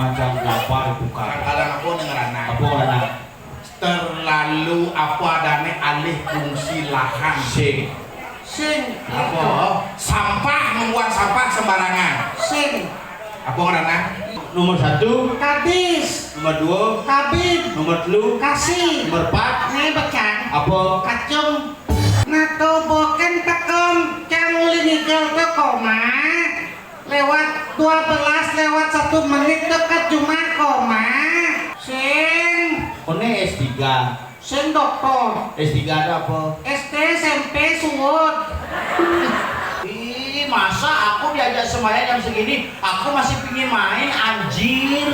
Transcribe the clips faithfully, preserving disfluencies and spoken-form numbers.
Macam apa dibuka? Kadang apa nih ngerana? Apa ngerana? Terlalu apa adanya alih fungsi lahan. Sing. Sing. Apa? Sampah, membuang sampah sembarangan. Sing. Apa ngerana? Nomor satu. Kadis. Nomor dua. Kabid. Nomor telu. Kasih. Nomor empat. Nih, becang. Apa? Kacung. Nah, to boken tekem, cang uli ngigel to koma. Lewat dua belas, lewat satu menit to ke jumah koma. Sing. Kone S tiga. Sing doktor. S tiga ada apa? S D, S M P, suud. Ih, masa aku diajak sembahyang jam segini, aku masih pingin main, anjir.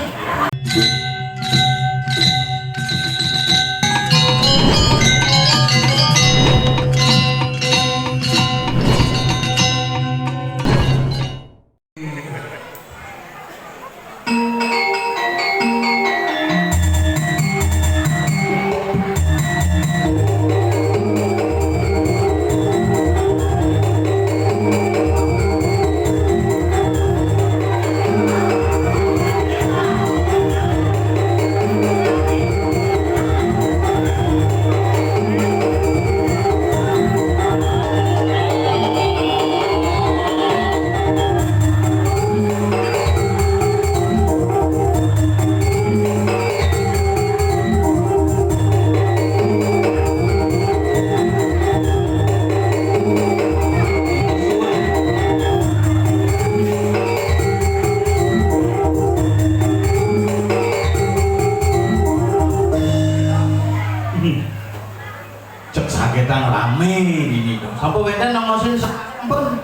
Cek sagetang rame dini to. Sampai wénten nang ngosin sampun.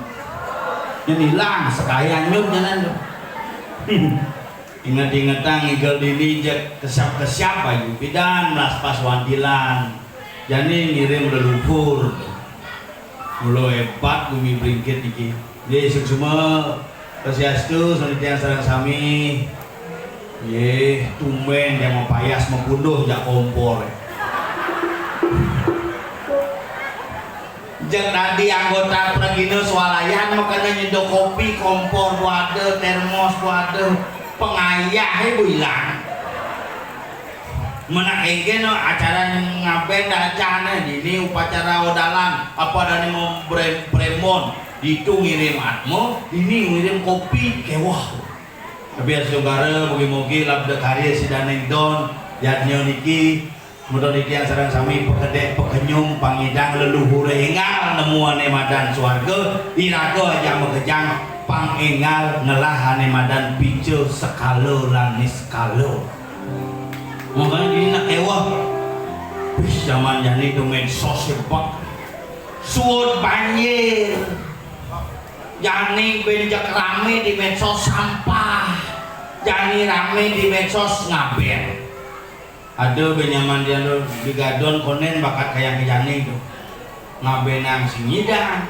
Yen ilang sekaya nyut nyanan to. Inget-ingetang ngigel dini jek kesiap-kesiap ayu. Pidan melas pas wantilan. Jani ngirim leluhur. Mula hébat bumi bringkit iki. Nggih, suksma. Swastiastu, sanitian sareng sami. Nggih, tumben yang mapayas mapunduh jak kompor. Jeng tadi anggota pragina swalayan makana nyedo kopi, kompor ku ada, termos ku ada, pengayah ibu ilang. Menak engke no acara ngabén dacane dini upacara odalan, apa adane mau brem-, bremon, ditu ngirim atmo, dini ngirim kopi, kewah. Tapi ya saudara, mugi-mugi labda karya sidaning don, yadnya niki, mudah niki yang sareng sami pekedek, pekenyum, pangidang, leluhure enggal nemuane madan swarga, iraga aja makejang, pang enggal ngelahane madan pica sekala lan niskala. Makanya dini nak ewah. Wis, zaman jani tu medsos hebat. Suud banjir. Jani ben jak rame di medsos sampah. Jani rame di medsos ngabén. Ada ben nyaman dia tu digadon konen bakat kayang ke jani tu. Ngabénang sing nyidang.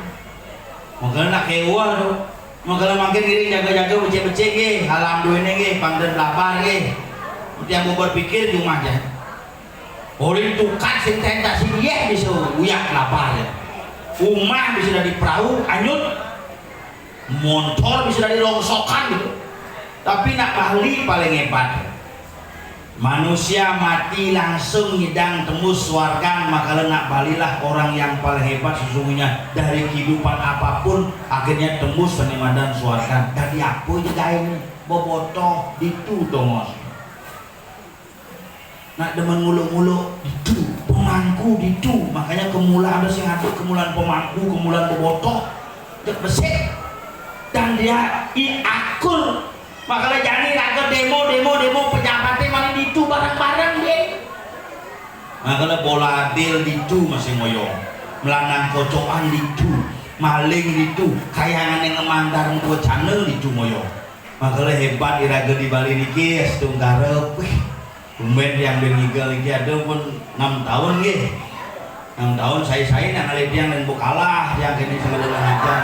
Makana nak kewah tu. Makana mangkin ngiring jaga-jaga becik-becik nggih, halam duene nggih, pang den blabar nggih. Tiang mau berpikir di rumah aja. Orang tukad sing tentak sing yeh bisa uyak blabar ya. Rumah bisa dari perahu, anyut. Montor bisa dari rongsokan gitu. Tapi nak Bali paling hebat. Manusia mati langsung nyidang tembus swargan, makala nak Balilah orang yang paling hebat sesungguhnya dari kehidupan apapun, akhirnya tembus seni madan swargan. Dadi apa je gaene? Bobotoh ditu tongos. Nak demen nguluk-nguluk ditu, pemangku ditu. Makanya kemula ada sing ada kemulan pemangku, kemulan bobotoh. Cek besik. Dan dia i akur. Makanya jani raga demo, demo, demo, pejabatnya mana ditu bareng-bareng dia. Makanya bola adil ditu masih ngoyong. Melanang kocokan ditu, maling ditu, kayangan yang ngemandar tua channel ditu ngoyong. Makanya hebat iraga di Bali niki, Astungkara. Wih, tumben yang ben ngigal niki ada pun enam tahun nggih. Enam tahun saya-saya nang ngalih tiang dan bukalah tiang kene sing ada ngajar.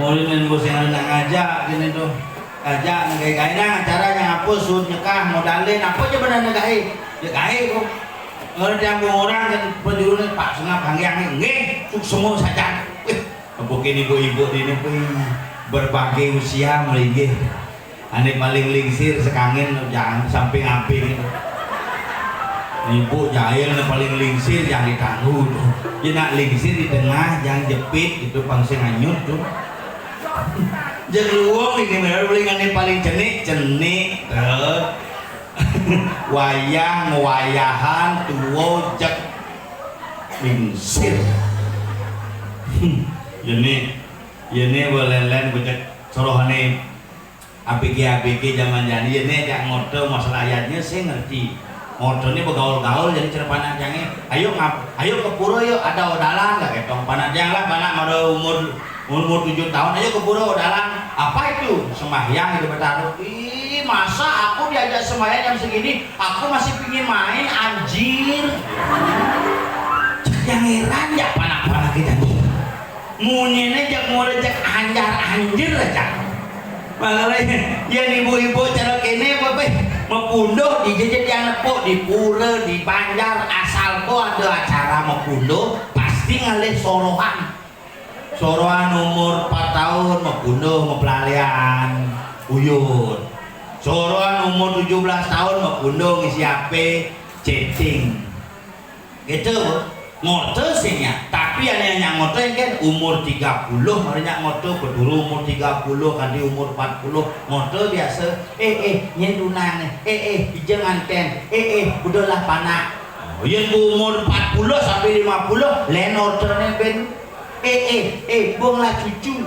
Mulai main bos yang ada ngajak gini tuh. Ngajak nang gawe-gawe nang acara yang apa, suud nyekah, modalin apa aja benar nang gawe. Ya gawe kok. Ngerti yang orang kan penjurune Pak Sengap Hangyang nggih, suksma saja. Wih, Mungkin ibu-ibu dini pun berbagai usia melinggih. Ane paling lingsir sekangin jang sampai ngaping. Ibu jahil ne paling lingsir jang ditanggu tu. Ye nak lingsir di tengah jang jepit gitu pang sing anyut tu. Jeng luwung ini bener paling ane paling cenik, cenik. Tuh. Wayah ngwayahan tuwo jek lingsir. Hmm. Yene, yene welelen becek sorohane A B G A B G jaman jani, yene jak ngoto masalah ayatnya saya ngerti. Ngoto ini begaul-gaul jadi cerpanak jange. Ayo ngap, ayo ke pura yuk, ada odalan lah ketong panak jang lah, panak mara umur umur tujuh tahun aja ke pura odalan. Apa itu? Sembahyang itu bertaruh. Ih, masa aku diajak sembahyang jam segini? Aku masih pingin main, anjir. Yang heran ya panak-panak kita nih. Munyine jak mulai jak anjar anjir aja. Makanya, ya ibu-ibu cara kene apa, Beh? Mepunduh di jejet yang nepuk, di pura, di banjar, asal po ada acara mepunduh, pasti ngalih sorohan. Sorohan umur empat tahun, mepunduh, meplalian, uyut. Sorohan umur tujuh belas tahun, mepunduh, ngisi H P, chatting. Gitu, ngoto sih nya. Tapi ane yang ngoto kan umur tiga puluh, mari nyak ngoto, beduru umur tiga puluh, kanti umur empat puluh, ngoto biasa. Eh, eh, nyen tunang, eh, eh, ija nganten, eh, eh, udah lah panak. Oh, yen bu umur empat puluh sampai lima puluh, len ortone ben. Eh, eh, eh, bong lah cucu.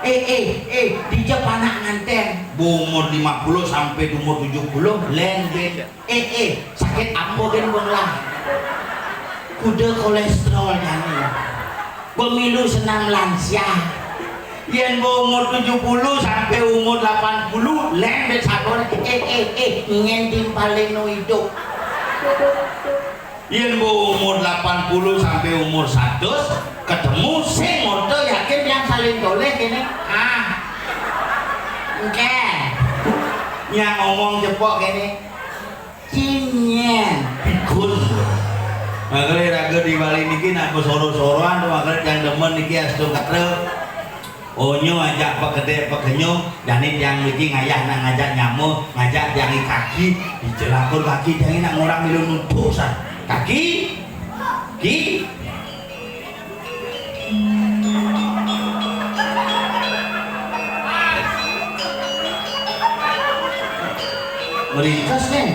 Eh, eh, eh, dija panak nganten. Bu umur lima puluh sampai umur tujuh puluh, len ben. Eh, eh, sakit apa gen bong lah? Kuda kolesterol jani. Pemilu senam lansia. Yen bu umur tujuh puluh sampai umur delapan puluh, len ben sabar. Eh, eh, eh, nyen timpalin no hidup. Yen bu umur delapan puluh sampai umur seratus, ketemu sing ngoto yakin yang saling toleh kene. Ah. Engke. Yang ngomong jepok kene. Cinyen. Pikun. Makanya raga di Bali niki nak besoro-soroan, makanya yang demen niki astu katre. Onyo ajak pekedek pekenyong, jani tiang niki ngayah nak ngajak nyamo, ngajak tiang i kaki, dijelakon kaki tiang i nak ngurang milu nutusan. Kaki, ki. Meringkas nih.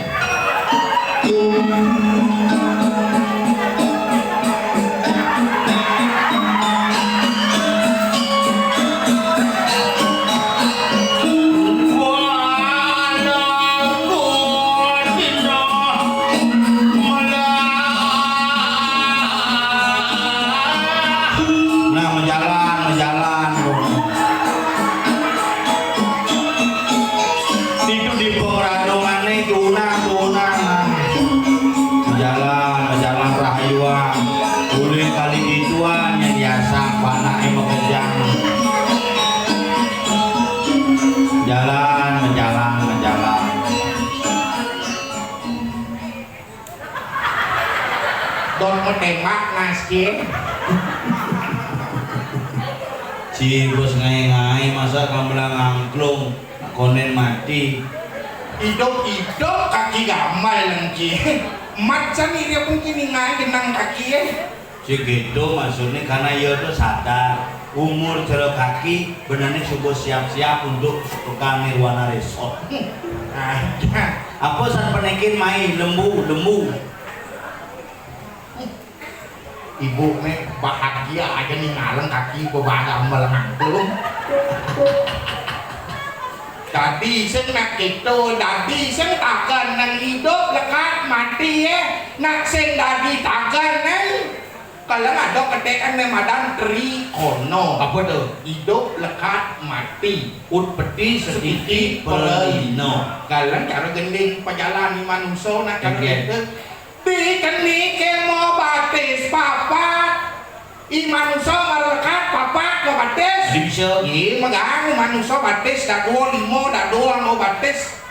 Nah, menjalan, menjalan. Itu di pengeradungan nih, tunang, tunang. Jalan, jalan rahayuan. Ulih kali gituan yang biasa panak yang mekejang. Jalan, menjalan, menjalan. Dot metembak, Mas Kin. Si bos ngai-ngai, masa gamelan angklung, konen mati. Idup-idup kaki gamal lengki. Mat sani dia pun kini ngai genang kaki, eh. Si gitu maksudnya, karena ia tuh sadar umur cara kaki benarnya sudah siap-siap untuk tukang nirwana resort. Ada. Apa san penekin mai lembu, lembu. Ibu nih bahagia aja nih ngaleng kaki bebagamel ngangkung. Dadi sing nak gitu, dadi sing takan nang idup lekat mati, eh. Nak sing dadi takan, eh. Kalau ada ketekan nih madan trikono. Apa tuh? Idup lekat mati. Utpeti setiti perlino. Kalau cara gending pejalan manusia nak cara gitu. Dikeni ke mau batis papat. I manusia mara lekat papat mau batis. Bisa. Iya, megang manusia batis, dak dua lima, dak dua mau batis.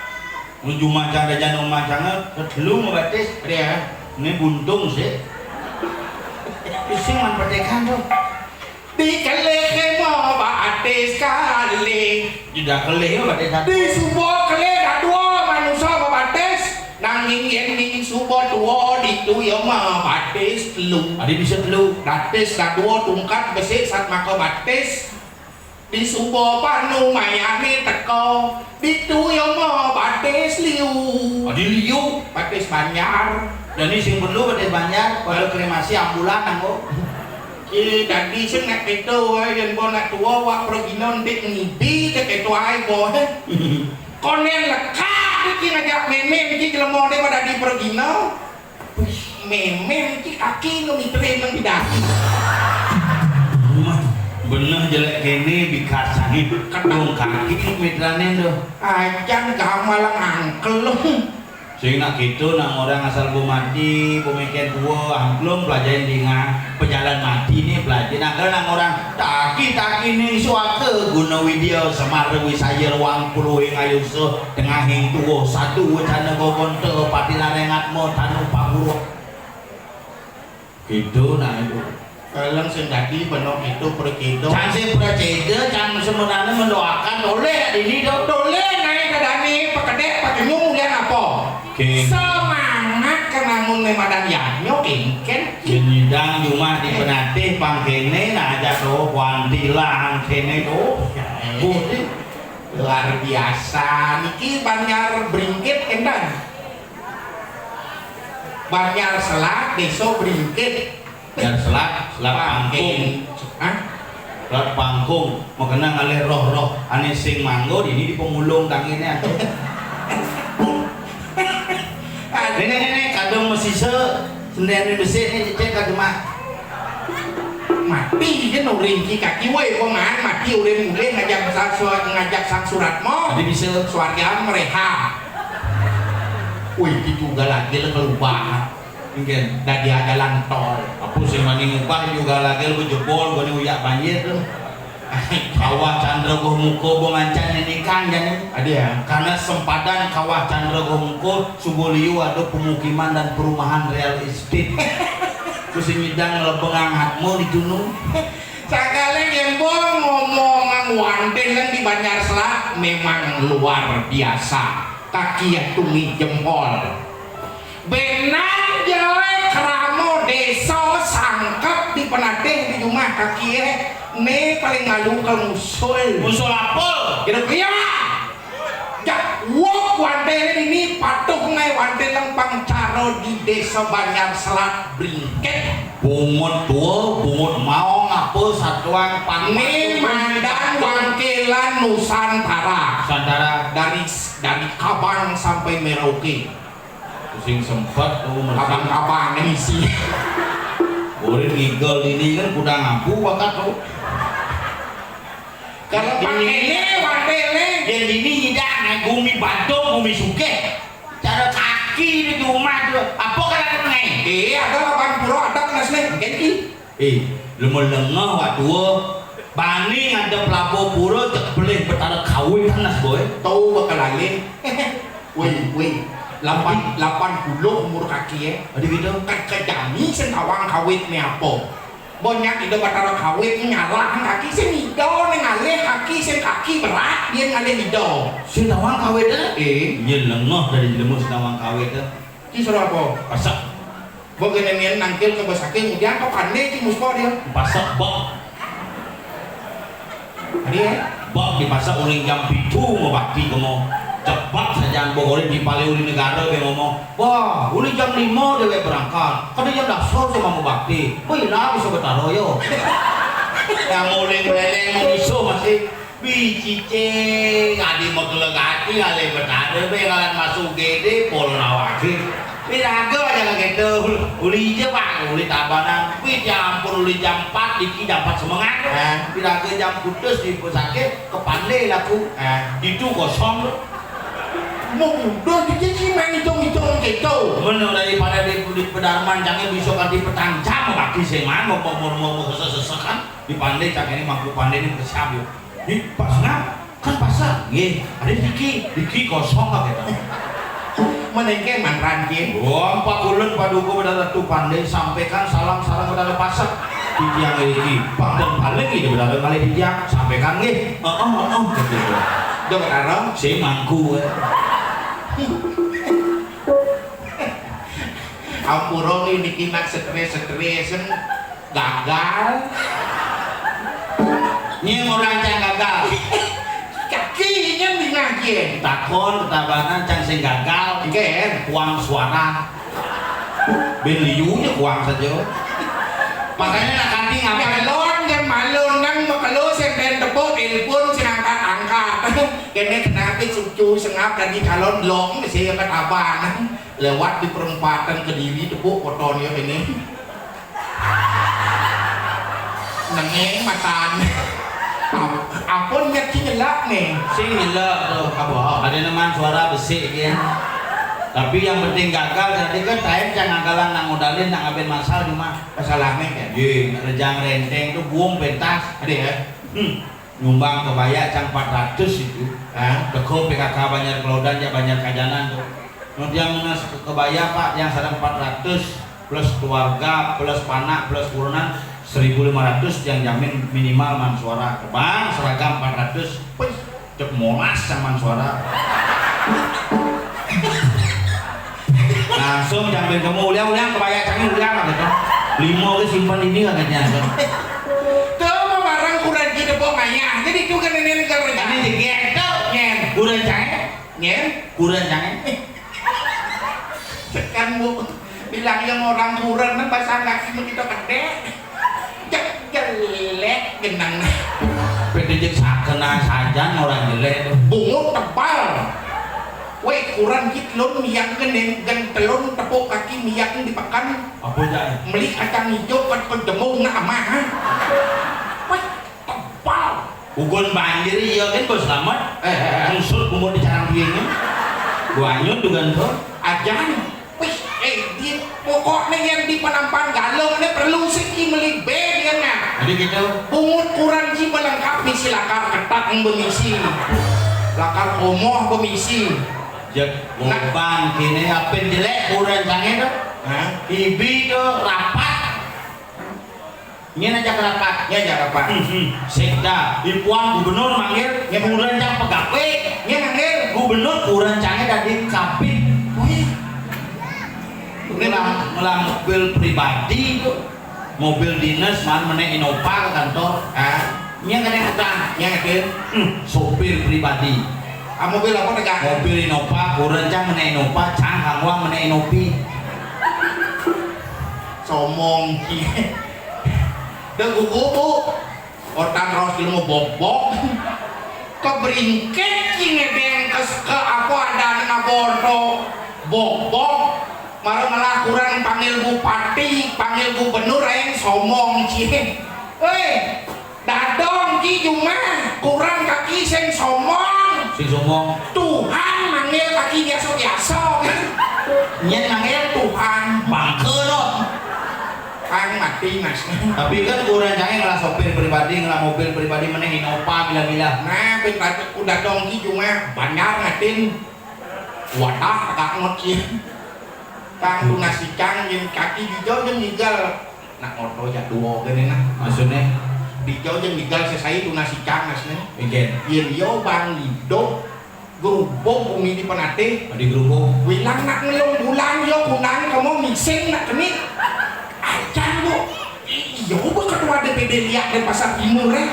Menuju macam dah jangan macam, ketelu mau batis. Ada ya? Ini buntung sih. Pusing man petekan tuh. Di kelih kema batis kalih. Di dah kelih ya batis satu. Di suba kelih dadua manusa babatis. Nanging yen ning suba tua ditu ya mabatis telu. Adi bisa telu. Batis dadua tungkat besik sat maka batis. Di suba panu mayane teka. Ditu ya mabatis liu. Adi liu. Batis banjar. Jani sing perlu batis banjar, pada kremasi ambulan anggo. Ki dadi sing nek keto wae yen bo nek tua wak pragina ndik ngibi te keto ae bo. Konen lekak iki ngajak memen iki jelema dek pada di pragina. Memen iki kaki no mitre nang di dadi. Rumah bener jelek kene bikasane kedung kaki mitrane do. Ajan gamal angkel. Sing nak gitu, nak orang asal bu mati, bu meken tua, angklung pelajarin dinga, pejalan mati nih pelajarin. Nak kalau nak orang taki-taki nih suaka guna widya semar wisaya ruang puluh ing ayu suh tengah ing tua satu wacana gogonta pati larengat mo tanu panguruk. Gitu nah itu. Kaleng sing dadi beno gitu perkito. Cang sing perceda, cang sebenarnya mendoakan oleh dini do. Doleh naik dadane pekedek pakenyung ulian apa? Oke. Semangat kenangun memadan yanyo engken. Nyidang jumah di penatih pangkene nah aja to kuantilang kene to. Budi. Luar biasa niki Banjar Bringkit endan. Banjar Selat, Desa Bringkit. Banjar Selat, Selat Pangkung. Hah? Selat Pangkung, makena ngalih roh-roh ane sing manggon ini di pemulung tangine atuh. Nenek-nenek kadung mesisa sendiri besik nih cek kadung mah. Mati kan uring ki kaki woi kok ngan mati uring-uring ngajak sang surat ngajak sang surat mo. Jadi bisa suarga mereha. Wih, itu juga lagi le keluar. Mungkin. Dadi jalan tol. Apa sing mani ngubah juga lagi lu jebol gua ni uyak banjir tu. Kawah Chandra Goh Muko bo mancan ni kan jani. Ada ya. Karena sempadan Kawah Chandra Goh Muko, Subo Liu ada pemukiman dan perumahan real estate. Terus nyidang lebeng anghat mo di gunung. Sakali ngembong ngomong wanten kan di Banjar Selat memang luar biasa. Kaki yang tumi jempol. Benang jae kramo desa sangkep di penatih di jumah kakie ne paling malu ke musul. Musul apa? Kira kira. Jak wok wanten ini patuh ngai wanten lempang caro di desa Banjar Selat Bringkit. Bungut tua, bungut maong apa satuan panggung. Ini mandan wangkilan Nusantara. Nusantara. Dari dari Kabang sampai Merauke. Sing sempet tuh mesti. Abang-abang isi. Boleh ngigel ini kan kuda ngampu bakat tuh. Kalau pakainya wadele. Yang ini nyidang, eh, gumi Badung, gumi Sugih. Cara kaki di rumah tuh. Apa kata ngai? Eh, ada lapan puluh ada kena sini. Ganti. Eh, lemo lengah wak tua. Bani ngadep labo pura cek pelih betara kawin nas boy. Tahu bakal alih. Woi, woi. Lapan, lapan puluh umur kaki ya. Ada gitu. Ke, ke jami sentawang kawit ni apa? Banyak ida batara kawit ni nyalah kaki sing ida ni ngalih kaki sing kaki berat dia ngalih ida. Sentawang kawit eh? Eh. Iya lengah dari jelema sentawang kawit eh. Ki suruh apa? Pasak. Bok kene mien nangkil ke besake ngudian kok kande ki muspa dia. Pasak bok. Adi eh? Bok dipasak uling jam pitu mau bakti kemo. Cepat saja bok uling di pale uling negara be ngomong. Wah, uling jam lima dewek berangkat. Kada jam dasar sama mau bakti. Wih, lah bisa betaro yo. Yang uling beleleng mau iso masih. Bicicing, adi mekelegati ngalih betara be ngalan masuk gede pol nawaki. Piraga aja kagetu. Uli ija pak, uli tabanan. Wih, ya ampun, uli jam empat, diki jam empat semengan. Hah? Piraga jam putus di pesakit, kepande laku. Hah? Itu kosong tu. Mau udah dikit sih main hitung-hitung gitu. Mana daripada di, di pedarman jangan bisa ganti petang jam kaki sing mana mau mau mau mau sesekan. Di pande cak ini mangku pande ini kesiap yo. Di pasar kan pasar. Nggih, ada diki, diki kosong kah kita. Menengke mantran ki. Oh, empat bulan paduka pada ratu pande sampaikan salam salam pada pasar. Titiang iki, pang ten paling iki bener malih titiang, sampaikan nggih. Heeh, heeh, gitu. Dok karo sing mangku. Ampura niki nak stres-stresen gagal. Nying orang cang gagal. Kaki nying dingah kie. Takon ketabanan cang sing gagal. Nggih. Kuang suara. Ben liunya kuang saja. Makanya nak kanti ngapain? Malon kan malon nang makelo sing ben tepuk telepon sing angkat-angkat. Kene kenapa cucu sengap tadi calon long sih ketabanan. Lewat di perempatan Kediri tepuk fotonya ini. Nengeng matan. Ap-, apun nyet ki nyelak nih. Sing nyelak tuh, apa? Ada neman suara besi dia. Tapi yang penting gagal, jadi kan taen cang ngagalan nang modalin nang aben masal cuma. Masalahnya kan? Ye, rejang renteng tuh buang pentas. Ada ya? Hmm. Nyumbang kebaya cang empat ratus itu. Hah? Teko P K K Banjar Kelodan ya Banjar Kajanan tuh. Kemudian menas ke-, kebaya, Pak, yang sadang empat ratus plus keluarga, plus panak, plus kurunan seribu lima ratus yang jamin minimal man suara. Bang, seragam empat ratus. Wih, cek molas cang man suara. Langsung jamin kamu uliang-uliang kebaya cangnya uliang gitu. Lima ke simpan ini katanya. Tuh mau barang kurang kita bawa maya. Jadi itu kan ini negara. Ini digetok nyen. Kurang cangnya. Nyen. Kurang cangnya. Tekan bu, bilang yang orang kurang kan pasang kaki begitu gede. Cek jelek genang. Pede jek sakena sajan orang jelek. Bungut tebal. Weh, kurang kit lun miak genen, gen telun tepuk kaki miak di pekan. Apa jai? Meli kacang hijau kan kejemung nak amah, ha? Weh, tebal. Ugun banjir iya kan bos selamat. Eh, eh, eh. Ngusut bungut di carang piringnya. Gua anyut dengan tuh. Ajan. Wih, eh, di, pokoknya yang di Penampang Galung ini perlu siki meli be dia nah. Jadi gitu. Bungut kurang ji melengkap misi lakar ketak yang bemisi. Lakar komoh bemisi. Jek. Nah. Lubang kini apin jelek kurang canggih tuh. Hah? Ibi tuh rapat. Nyen aja rapat. Nyen aja rapat. Hmm, hmm. Sekda, ipuan gubernur manggil, nyen. Kurang cang pegawai. Nyen manggil. Gubernur kurang cangnya dadi kabin. Wih. Ini ngelah, ngelah mobil pribadi itu. Mobil dinas man menek Innova ke kantor. Ah. Nyen kadang utang. Nyen kadang. Hmm, sopir pribadi. Ah, mobil apa tegak? Mobil Innova, kurang cang menek Innova, cang kangwang menek Inopi. Somong. Dek gugu, Bu. Otak terus ilmu bok-bok. Kebringkek ki ngedeng ke, ke apa ada anak bodoh. Bok-bok. Mara ngelah kurang panggil bupati, panggil gubernur, aing somong, cie. Hei, dadong ki jumah, kurang kaki sing somong. Sing somong. Tuhan manggil kaki biasa-biasa. Nyen manggil Tuhan. Bangke lo. Ang mati, Mas. Tapi kan kurang jangan ngelah sopir pribadi, ngelah mobil pribadi, meneh Innova bila-bila. Nah, pin tadi udah dongki cuma bandar ngatin. Wadah, agak ngot, iya. Kang tunas icang, yen kaki dijau jeung ngigal. Nak moto ja dua gini nah. Maksudnya? Dijau jeung ngigal sesai tunas icang, Mas, nih. Iya. Yen yo bang hidup. Gerubung bumi di penatih. Di gerubung. Wilang nak ngelung bulan yo kunang kamu mising nak keni. Acan bu. Iyo bu ketua D P D liak dan pasar timur eh.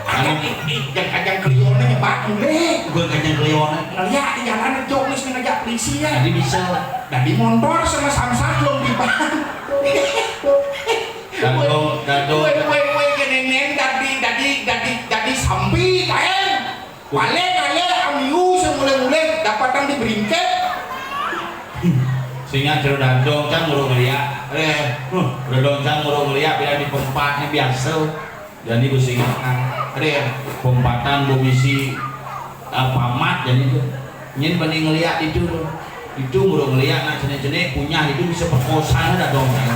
Anu. Ih, ih, dan kajang klione nyebat mulai. Gue kajang klione. Ngeliat di jalan jok nih ngajak polisi ya. Jadi bisa. Dan di motor sama samsat belum tiba. Dadong, dadong. Weh, weh, weh, gini nih, dadi, dadi, dadi, dadi sambi kaen. Balik, balik, amiu semule-mule dapatan di bringket. Singa jero dadong cang ngurung ngeliak. Eh, huh, dadong cang ngurung ngeliak bila di tempatnya biasa. Jadi bu singa kan. Ada ya? Pempatan bu misi, eh, pamat jadi itu. Nyen banding ngeliak itu tuh. Itu ngurung ngeliak nak cenek-cenek punya itu bisa perkosa dadong kan.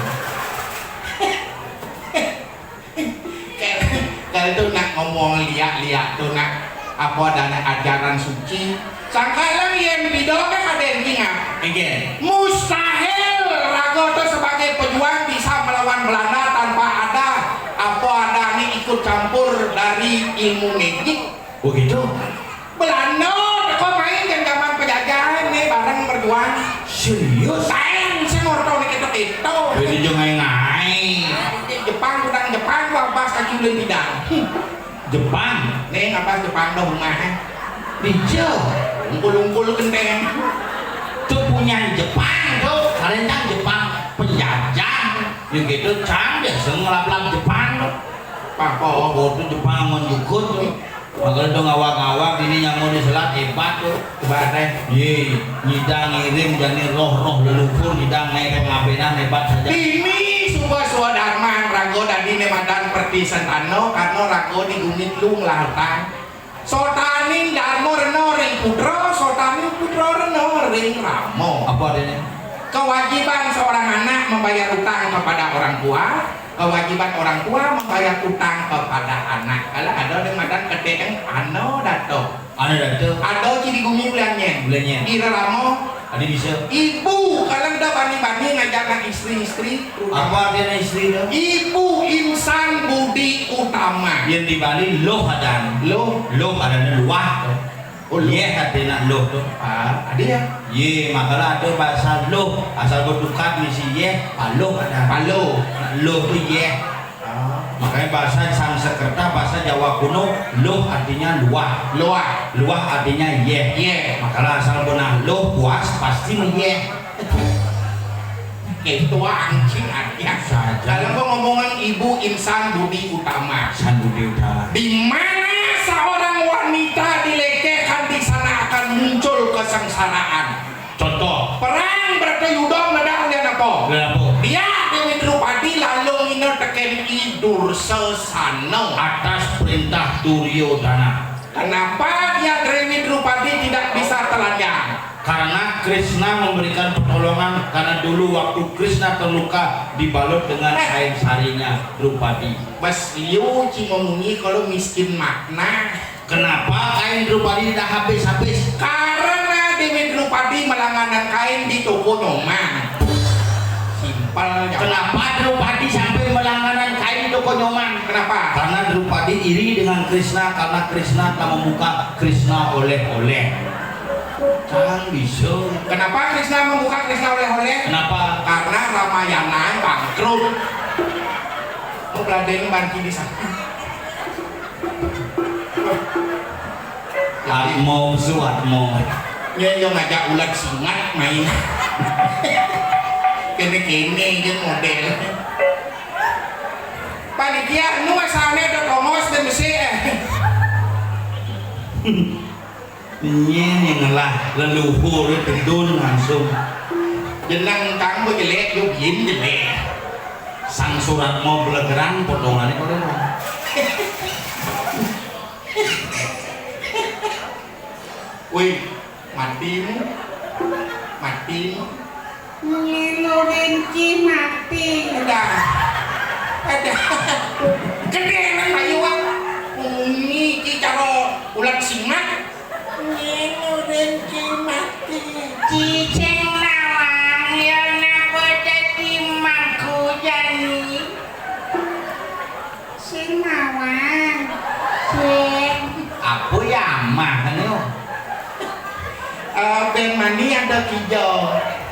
Kalau itu nak ngomong liak-liak tuh nak apa dana ajaran suci. Sangkalang yang bidoknya ada yang ingat. Enggak. Mustahil raga tuh sebagai pejuang bisa melawan Belanda campur dari ilmu magic. Begitu. Belanda teko main kan zaman penjajahan nih bareng berjuang. Serius? Lain sing orto nih kita kita. Jadi jangan ngai. Jepang, kudang Jepang, gua pas kaki ulin bidang. Hmm. Jepang. Nih, apa Jepang dong rumah, eh? Dijel. Ungkul-ungkul genteng. Tuh punya Jepang tuh, karena Jepang penjajah. Ya gitu, cang biasa ngelap-lap Jepang tuh. Papa, oh, tuh Jepang mau jukut tuh. Makanya tuh ngawak-ngawak ini nyamuk di selat hebat tuh. Coba teh. Ye, nyidang ngiring jani roh-roh leluhur nyidang naik pengabenan hebat saja. Ini suba suadarman rago dadi nemadan perti sentano karena rago di gumit lung lahutan. Sotaning darma rena ring putra, sotaning putra rena ring rama. Apa artinya? Kewajiban seorang anak membayar utang kepada orang tua, kewajiban orang tua membayar utang kepada anak. Kalau ada yang madan kedeng ano dato. Ano dato. Ada ciri gumi bulannya. Bulannya. Ira rama. Ada bisa. Ibu, kalau udah bani-bani ngajak anak istri-istri, apa artinya istri tu? Ibu insan budi utama. Yang di Bali loh adan. Loh. Loh adan luah. Oh, loh. Yeh artinya loh tu. Ah, ada ya? Ye, makanya ada bahasa loh. Asal bertukar misi yeh, paloh adan. Paloh. Loh tu yeh. Ah. Makanya bahasa Sanskerta, bahasa Jawa kuno, loh artinya luah. Luah. Luah artinya yeh. Yeh. Makanya asal benah loh puas pasti meyeh. Itu anjing artinya. Saja. Kalau gua ngomongan ibu insan budi utama. Insan budi utama. Di mana seorang wanita dilecehkan, di sana akan muncul kesengsaraan. Contoh. Perang berarti Yuda meledak oleh apa? Oleh apa? Dia Dewi Drupadi lalu ngina teken I Dursasana. Atas perintah Duryodana. Kenapa dia Dewi Drupadi tidak bisa telanjang? Karena Krishna memberikan pertolongan, karena dulu waktu Krishna terluka dibalut dengan eh, kain sarinya Drupadi. Mas Liu cuma munyi kalau miskin makna. Kenapa kain Drupadi tidak habis-habis? Karena Dewi Drupadi melangganan kain di toko Nyoman. Simpel. Kenapa Drupadi sampai melangganan kain di toko Nyoman? Kenapa? Karena Drupadi iri dengan Krishna karena Krishna telah membuka Krishna oleh-oleh. Jangan bisa. Kenapa Krishna membuka Krishna oleh-oleh? Kenapa? Karena Ramayana bangkrut. Mau belajar banci di sana. Atmo, su Atmo. Nya yo ngajak ulat singat main. Kene-kene je model. Panitia, nu asalnya ada tongos dan besi eh. Nyen yang ngelah leluhur tedun langsung. Jenang kang bejelek yo bin jelek. Sang surat mau belegerang potongannya kau dengar. Wih, matimu, matimu. Ngilu rinci mati. Udah. Ada. Gede nang mayuan. Umi ki caro ulat singat. Ngilu rinci mati. Cicing nawang ya napa dadi mangku jani. Sing mawang. Sing. Apa ya amah anu? Eh, ben mani ada kija.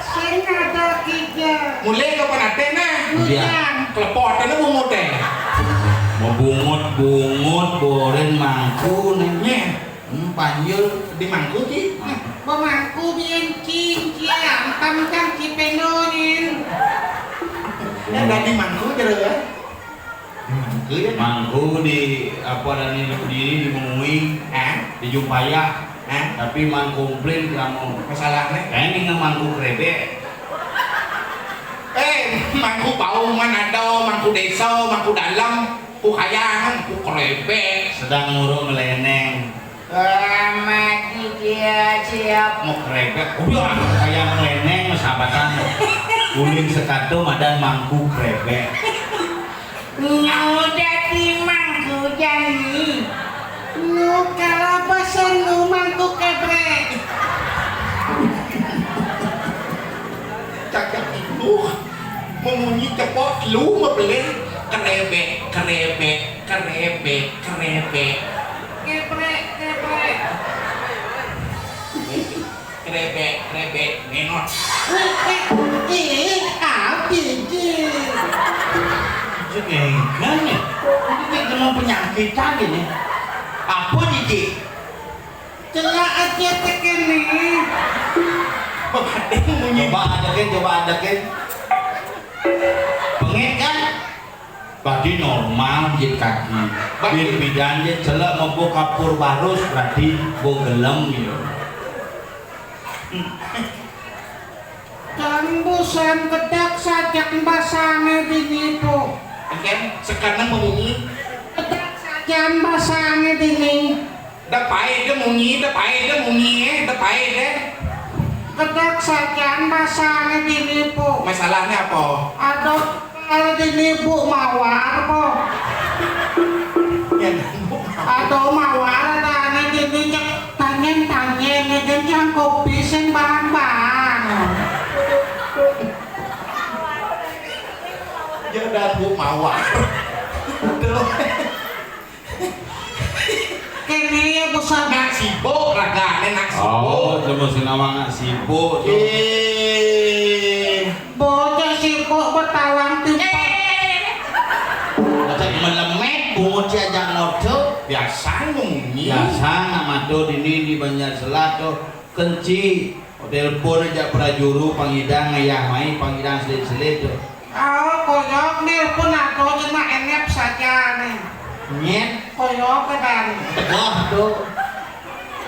Sing ada kija. Mulai kapan ate nah? Iya. Hujan. Kelepot anu bungut eh. Mau bungut-bungut boren mangku nih. Nyeh. Hmm, panjul. Di mangku ki. Pemangku bien cing cia, tam tam cipendonin. Yang dadi mangku jero ya. Mangku ya. Mangku di apa dan ini di ini di Mengui, eh? Di Jumpaya. Eh? Tapi man komplain kamu. Masalahnya? Kayak ini nggak mangku krebek. Eh, mangku bau man ada, mangku desa, mangku dalam, ku kayangan, ku krebek. Sedang ngurung meleneng. Mati dia siap. Mau krebek. Udah, kayak meleneng sahabatan. Uling sekatu madan mangku krebek. Nyau dadi mangku jani. Nu kalau pesen nu mangku kebrek. Cakap itu memunyi cepot lu mebelin kerebek, kerebek. Krebek, krebek. Keprek, keprek. Krebek, krebek, menot. Ih, ah, gigi. Jegengan ya. Ini kayak kena penyakit aja nih. Apa, Didi? Celak aja tekan nih. Coba adekin, coba adekin. Pengit kan? Berarti normal jit kaki. Berarti bidan jit celak mampu kapur barus, berarti bo gelem ya. Jambusan kedak sajak basane dini po. Engken, sekarang memunyi. Kedak sajan basane dini. Depai de munyi, depai de munyi, eh, depai de. Kedak sajan basane dini po. Masalahnya apa? Aduh, kalau dini bu mawar po. Ya, Bu. Aduh, mawar ada ane dini cek tanyen-tanyen, ngedeng yang kopi sing barang-barang. Ya, dan Bu mawar. Betul. Kene ya, Bu Sar. Nak sibuk, ragane nak sibuk. Oh, cuma sing nawang nak sibuk, cuma. Eh. Bocah sibuk betawang timpal. Bocah melemet, bocah aja ngodo. Biasa ngomongin. Biasa nak matur ini di Banjar Selat tuh. Kenci, telepon aja prajuru, pangidang ngayah mai, pangidang selit-selit tuh. Oh, koyok nelpon atau cuma enyep saja nih. Nyet. Koyok ke tadi. Tegoh tuh.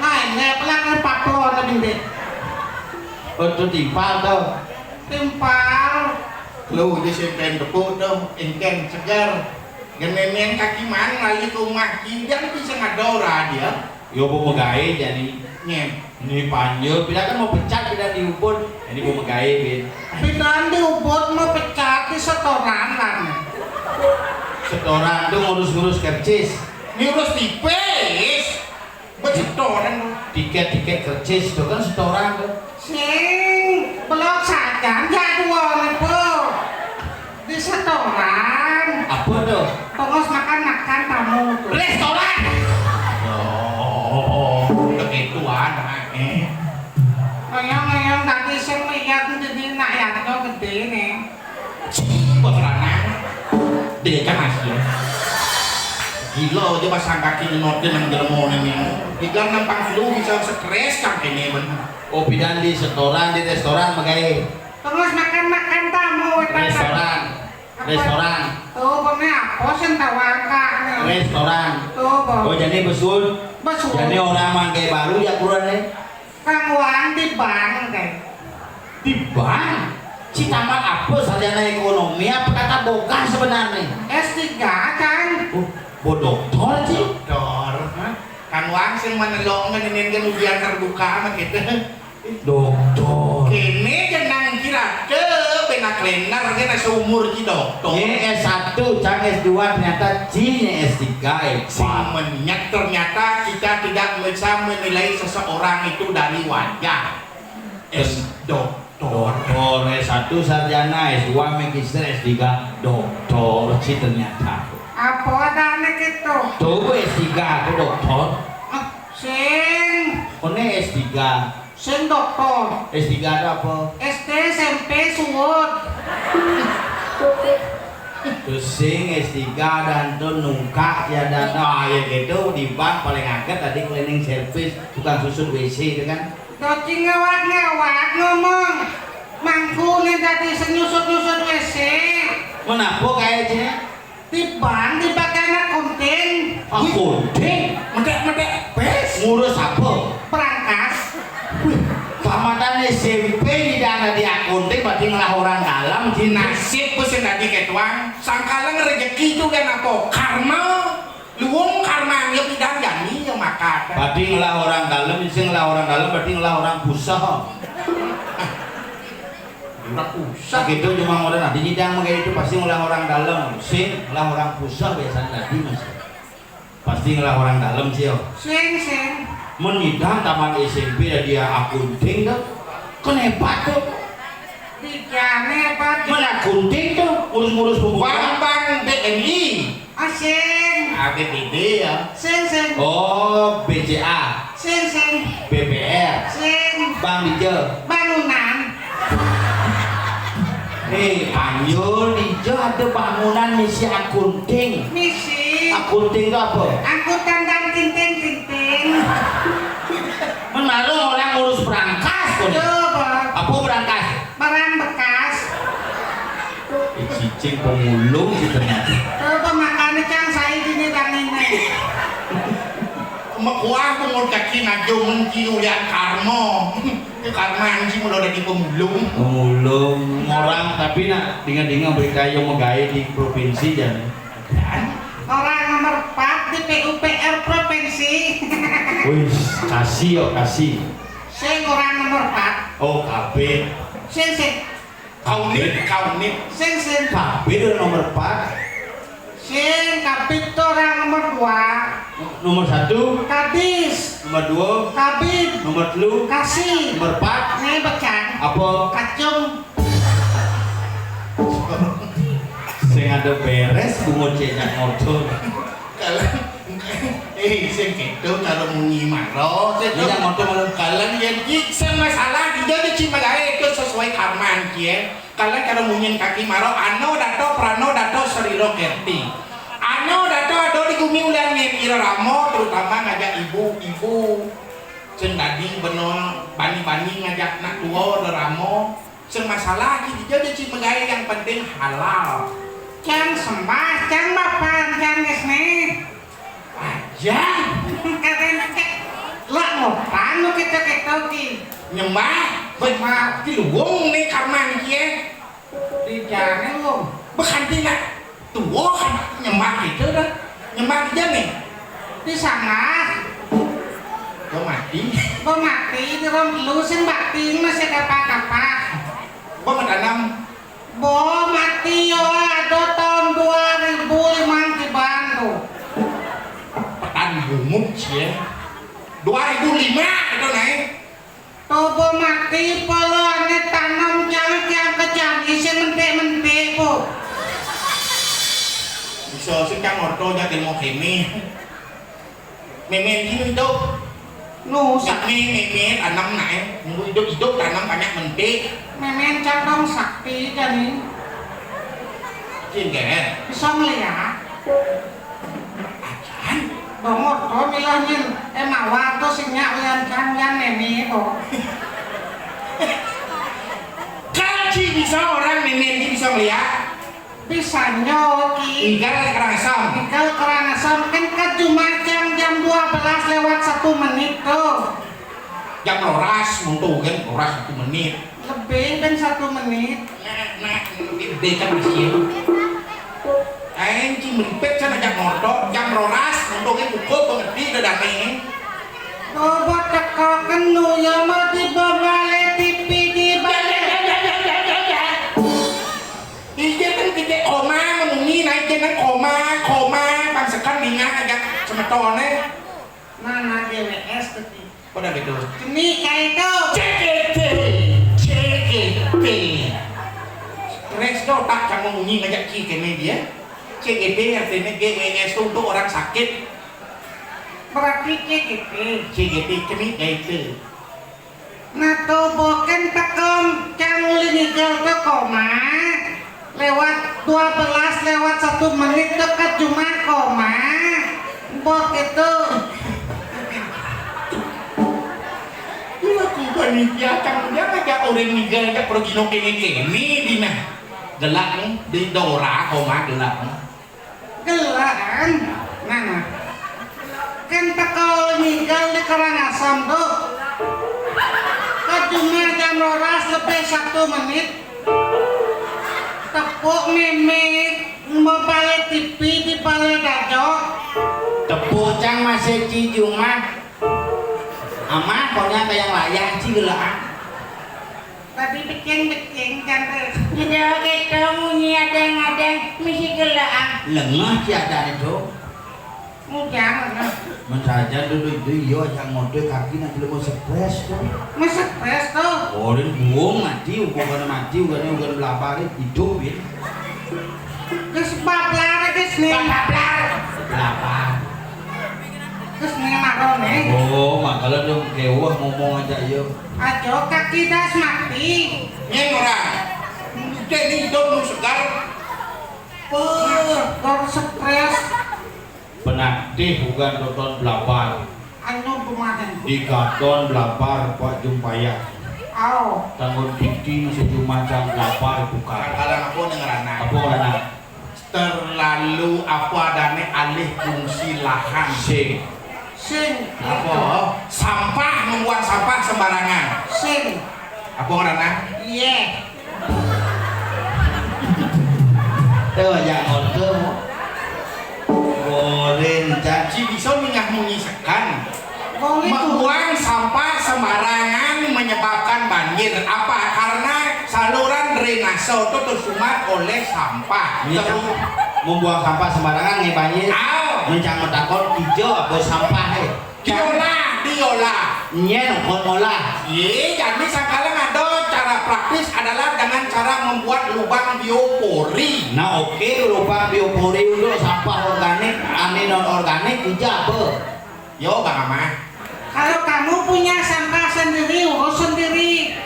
Nah, enyep lah ke paplon tadi deh. Oh, tuh timpal tuh. Timpal. Lu di simpen tepuk tuh, engken segar. Genenen kaki man lali ke rumah, tidak bisa ngadora dia. Yo, bu megai jadi. Nyem. Ini panjul, pida kan mau pecat, pida di Ubud. Ini bu megai, bin. Pidan di Ubud mau pecat di setoran lah. Setoran tuh ngurus-ngurus kercis. Ngurus tipis. Besetoran. Tiket-tiket kercis tuh kan setoran tuh. Sing, belok saja, jadwal itu. Di setoran. Apa tuh? Tongos makan-makan tamu tuh. Restoran. Oh, begitu anaknya. Ngeyong-ngeyong tadi sing lihat jadi nak yato gede nih. Cih, bos lanang. Dia kan hasil. Gila aja pasang kaki ngenot dengan jermone nih. Tiga enam pang flu bisa stres sampai nih bener. Oh, pidan di setoran, di restoran, megai. Terus makan-makan tamu, wetan. Restoran. Apa? Restoran. Tuh, bener apa sih tawang kak nih? Restoran. Tuh, bos. Oh, jadi besul. Besul. Jadi orang manggai baru ya kurang nih. Kang Wang di bank, deh. Di bank? Si tamat apa, sarjana ekonomi apa kata boga sebenarnya? S tiga, Kang. Oh, bo doktor sih. Doktor, hah? Kang Wang sing menelongkan ini kan ujian terbuka amat gitu. Doktor. Kene jenang kira ke benak lenar kena seumur ki doktor. Ini S satu, cang S dua, ternyata cine S tiga, eh, sing menyet ternyata kita tidak bisa menilai seseorang itu dari wajah. S doktor. Doktor, S satu sarjana, S dua magister, S tiga doktor sih ternyata. Apa ada anak itu? Tuh, S tiga aku doktor. Ah, sing. Kone S tiga. Sing doktor. S tiga ada apa? S D, S M P, suwut. Terus sing S tiga dan tuh nungkak ya dan, ah, ya gitu, di bank paling angkat tadi cleaning service, tukang susun W C itu kan. Doci ngawak-ngawak ngomong. Mangku nih tadi senyusut-nyusut W C. Menapa kayaknya? Tiban dipakai anak kunting. Ah, kunting? Medek-medek pes. Ngurus apa? Perangkas. Wih, tamatan S M P di dana di akunting berarti ngelah orang dalam, Cina. Nasib pesen tadi ketuang. Sangkalang rezeki itu kan apa? Karma. Luwung karmanya pidan jani yang makan. Berarti ngelah orang dalam, sing ngelah orang dalam berarti ngelah orang pusah. Orang pusah. Gitu cuma orang nanti nyidang kayak itu pasti ngelah orang dalam, sing ngelah orang pusah biasanya tadi, Mas. Pasti ngelah orang dalam sih, yo. Sing, sing. Mun nyidang taman S M P dah dia akunting tuh. Kan hebat tuh. Dijane hebat. Mana akunting tuh, ngurus-ngurus pembukaan. Bank, bank B N I. Ah, sing. A P B D ya. Sing, sing. Oh, B C A. Sing, sing. B P R. Sing. Bank Dija. Bangunan. Eh, panjul Dija ada bangunan misi akunting. Misi. Akunting itu apa? Angkutan dan tinting-tinting. Menaruh orang ngurus berangkas tuh. Coba. Apa berangkas? Barang bekas. Eh, cicing pemulung gitu. Coba makanya cang saya gini dan ini. Mekuah pungut kaki ngajung menci ulian karmo. Karma anjing udah di pemulung. Pemulung orang tapi nak dengar-dengar berita yang mau gawe di provinsi jan. Orang nomor empat di P U P R provinsi. Wis, kasih yo kasih. Sing orang nomor empat. Oh, K B. Sing, sing. Kaunit, kaunit. Sing, sing. K B itu nomor empat. Sing, Kabid itu orang nomor dua. Nomor satu. Kadis. Nomor dua. Kabid. Nomor telu. Kasih. Nomor empat. Nih, becang. Apa? Kacung. Sing ada beres, bungut cecak motor. Kalau, eh, sing gitu, kalau munyi maro, sing Iya, motor malu. Kalau yang ki-, sing masalah, dia di Cimahi itu sesuai karman, ki, ya. Kalian karo munyin kaki maro ano dato prano dato seriro kerti. Ano dato ado di gumi ulian ngen ira ramo, terutama ngajak ibu-ibu. Sing dadi beno bani-bani ngajak nak tua ira ramo. Sing masalah ki dija dadi cik megai yang penting halal. Cang sembah, cang bapan, cang gesne. Aja. Katanya cek, lah mau panu kita kita ki. Nyembah, sembah. Di luwung nih karman kie. Di jane luwung. Bukan tidak. Tuwo kan nyembah gitu dah. Nyembah di jane. Di sana. Kau mati. Kau mati, di rom lu sing bakti masih kapa-kapa. Kau mau tanam. Bo mati yo ado tahun dua ribu lima di Bandung. Petan bungut sih ya. Dua ribu lima itu naik. Tobo mati polo ane tanam jangan yang kejam isi mentik-mentik bu. Bisa sing kang orto jadi mau kene. Memen ki hidup. Nu sakti. Memen, memen, tanam nae. Nunggu hidup-hidup tanam banyak mentik. Memen cantong sakti jani. Sing, Ger. Bisa ngeliat. Acan. Bongor to milah nyen. Eh, mawar to sing nyak uyan can uyan meme to. Kaji bisa orang memen ki bisa ngeliat. Bisa nyoki. Igal kerang asam. Igal kerang asam kan kejumacang jam dua belas lewat satu menit tuh. Jam roras, untuk kan roras satu menit. Lebih kan satu menit. Nah, nah, ini beda kan masih. Aing ci meripet sana jam motor, jam roras, untuk kan pukul pengerti udah damai ini. Coba teko kenu ya mau di bawah T V di balik. Iya kan kita koma mengungi naik dengan koma, koma, bangsekan minyak agak semetone. Mana G W S tadi? Pada gitu. Ini kayak itu. C G T, C G T. Stres do tak kamu munyi ngajak ki ke media. C G T artinya G W S itu untuk orang sakit. Berarti C G T. C G T kena itu. Nah, to boken tekom cang uli ngigal to koma. Lewat dua belas lewat satu menit dekat jumah koma. Bok itu. Laku panitia cang dia ngajak orang ngigal aja pergi no kene kene dina. Gelak nih, di Dora koma gelak nih. Gelaan. Nah, nah. Kan teko ninggal di Karangasem tuh. Ke jumah jam rolas lebih satu menit. Tepuk mimik, mau balik T V di balik dajo. Tepuk cang masih ci jumah. Amah, pokoknya kayak layah ci gelaan. Tapi beceng-beceng, Cang, téh. Jero kéto munyi adéng-adéng, misi gelék, ah. Lengah ci adané, Cuk. Mujang, lengah. Mun sajan dulu itu, iya, yang mode kaki nak belum mau stres, Cuk. Mau stres, tuh. Orin buang mati, bukan mati, bukan, bukan belapar, hidup, ya. Geus bablar, Terus nih. Bablar. Lapar. Terus nih marone. Oh, makanya dong kewah ngomong aja, yo. Ajo kaki das mati. Nyén ora. Cek ni hidup nu segar. Segar stres. Penatih bukan doton belapar. Anu kemarin. Digaton belapar Pak Jumpayah. Au. Tanggon piting sejumacam belapar bukan. Kalau aku dengeran. Apa ngeranan? Terlalu apa adane alih fungsi lahan. Sing. Sing. Apa? Sampah, membuang sampah sembarangan. Sing. Apa ngeranan? Iya. Tuh, ya ngono. Goren caci bisa mingah munyi sekan. Membuang sampah sembarangan menyebabkan banjir. Apa? Karena saluran drainase itu tercemar oleh sampah. Iya, terus membuang sampah sembarangan nih banjir. Aw. Mencang metakon ijo apa sampah eh. Diolah, diolah. Nyén kon ngolah. Iya, jadi sekarang ada cara praktis adalah dengan cara membuat lubang biopori. Nah, oke, lubang biopori untuk sampah organik, ane non organik ijo apa? Yo, Bang Amah. Kalau kamu punya sampah sendiri, urus sendiri.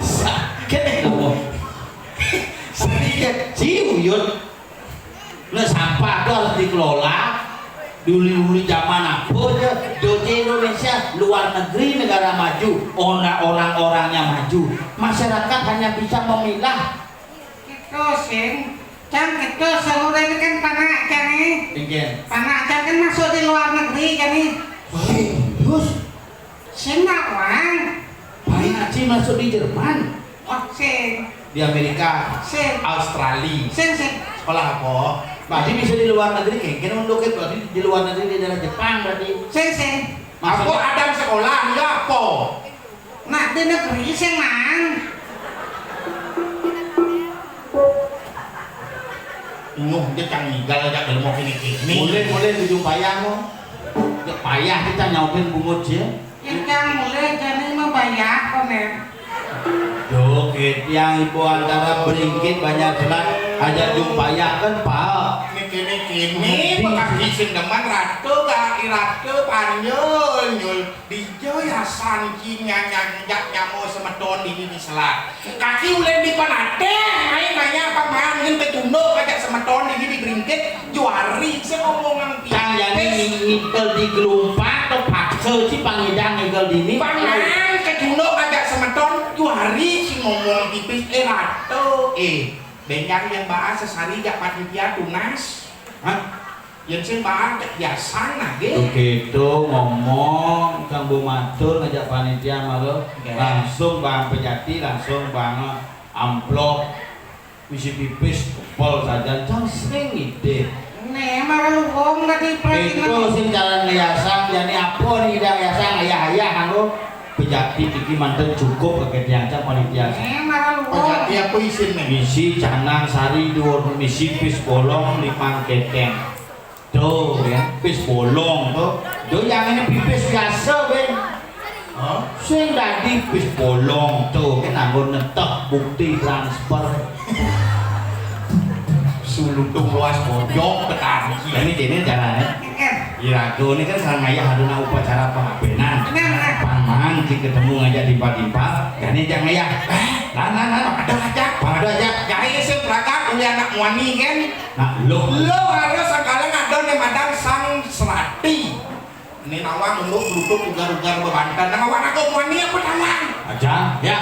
Sakit kamu. Sakit jiwa, Yud. Nah, sampah itu harus dikelola. Dulu-dulu zaman apa aja, doce Indonesia, luar negeri negara maju, orang-orangnya maju. Masyarakat hanya bisa memilah. Gitu, Sing. Cang, gitu, saluran ini kan panak, Cang, eh. Inggih. Panak, Cang, kan masuk di luar negeri, Cang, eh. Serius? Sing nak uang. Panak, Cing, masuk di Jerman. Oh, Sing. Di Amerika. Sing. Australia. Sing, Sing. Sekolah apa? Berarti bisa di luar negeri, kengken untuk berarti di luar negeri di daerah Jepang berarti. Sing, Sing. Maksudnya? Apa ada sekolah, ya apa? Nak di negeri sing, Mang. Nyuh, dia cang ngigal aja gelem mau kini-kini. Mulai, mulai ujung payah, mo. Ya payah kita nyautin bungut, ya. Ya, cang mulai jadi membayar, konen. Yo, ketiang ibu antara beringkit banyak berat, aja jumpa ya kan, Pak. Ini kini-kini, Pak Haji sing demen ratu, gak ratu, panjul, nyul. Dijo ya sangki nyanyang jak nyamo semeton dini di selat. Kaki ulih di panateh, ai nanya paman ngen kecunduk ajak semeton dini di beringkit, juari sing omongan pian. Cang jani ngikel di gelumpak, terpaksa si pangidang ngikel dini. Paman kecunduk ajak semeton, juari sing ngomong tipis, eh, ratu, eh. Benjang yang bahas sesari jak panitia tunas. Hah? Yén sing bahang cék biasa nah, nggih. Begitu ngomong, kanggo matur ngajak panitia malah, nggih, langsung bang pejati, langsung bang amplop, isi pipis, kepel saja, cang sing ngidih. Né, marang wong tadi. Itu sing jalan yayasan, jani apa nih, dah yayasan, ayah-ayah, anu, pejati iki manten cukup, kaget yang cang panitia. Né, marang wong. Pejati apa isin nih? Isi canang sari, dua isi pis bolong, limang keteng. Tuh, ya, pis bolong tuh. Tuh, yang ini pipis biasa, Ben. Hah? Sing dadi pis bolong tuh, kan nganggo netek bukti transfer. Sulutung luas bojok petani. Ini, ini caranya. Irago ini kan sareng ayah aduna upacara pangabénan. Paman ki ketemu ngajak tiba-tiba, jani jang ayah. Eh, lan, lan, lan, ada aja. Ada aja. Jahé sing berangkat, uli anak muani kan. Nah, lo. Lo harus sekalian ada nih madang sang serati. Ini nawang untuk duduk ugar-ugar bebanten. Nawang aku muani apa nawang? Aja. Ya.